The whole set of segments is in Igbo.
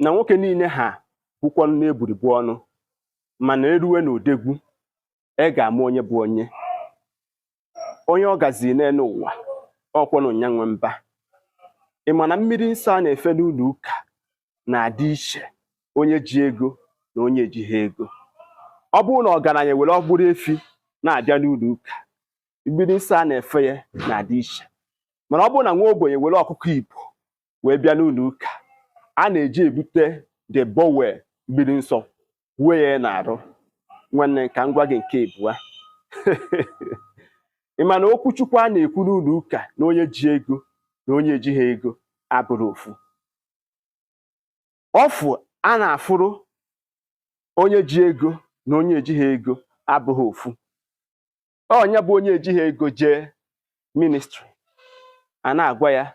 Na nwoke niile ha bụkwanụ na-egburibu ọnụ, mana eruwe na odegwu e ga-ama onye bụ onye. Onye ọ gaziri n'elu ụwa ọkwanụ nya nwe mba. Ị ma na mmiri nsọ a na-efe n'ụlọ ụka na-adị iche onye ji ego na onye ejighị ego. Ọ bụrụ na ọgaranya were ọgbụrụ efi na-abịa n'ụlọ ụka, mmiri nsọ a na-efe ya na-adị iche. Mana ọ bụrụ na nwa ogbenye were ọkụkọ Igbo wee bịa n'ụlọ ụka, a na-eji ebute the bowl mmiri nsọ wuo ya n'arụ. Nwanne, ka m gwa gị nke ịbụa. Ị ma na okwuchukwu a na-ekwu n'ụlọ ụka na onye ji ego na onye ejighị ego abụrụ ofu. Ọfụ a na-afụrụ onye ji ego na onye ejighị ego abụghị ofu. Onye bụ onye ejighị ego jee ministry, a na-agwa ya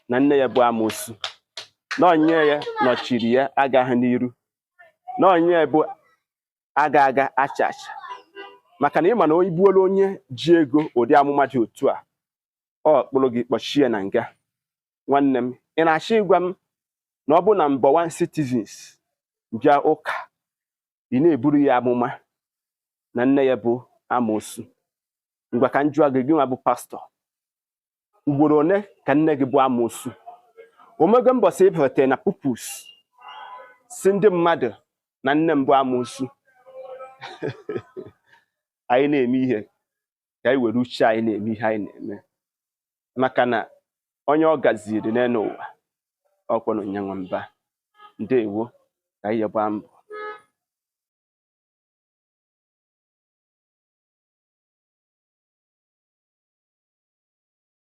na nne ya bụ amoosu, na onye ya nọchiri ya agaghị n'iru, na onye bụ aga aga acha acha. Maka na ị ma na onye gbuola onye ji ego ụdị amụma dị otu a, ọ kpụrụ gị kpọchie na nga. Nwanne m, ị na-achọ ịgwa m na ọ bụ na number one citizens bịa ụka, ị na-eburu ya amụma na nne ya bụ amoosu? Ngwa, ka m jụọ gị, gị nwa bụ pastọ, ugboro one ka nne gị bụ amoosu? Omego mbọsị ịbata na pulpit si ndị mmadụ na nne m bụ amoosu? Anyị na-eme ihe ka anyị were uche anyị na-eme ihe anyị na-eme, maka na onye ọ gaziri n'elu ụwa ọkwanụ nyanwa mba. Ndewo, ka anyị gbaa mbọ.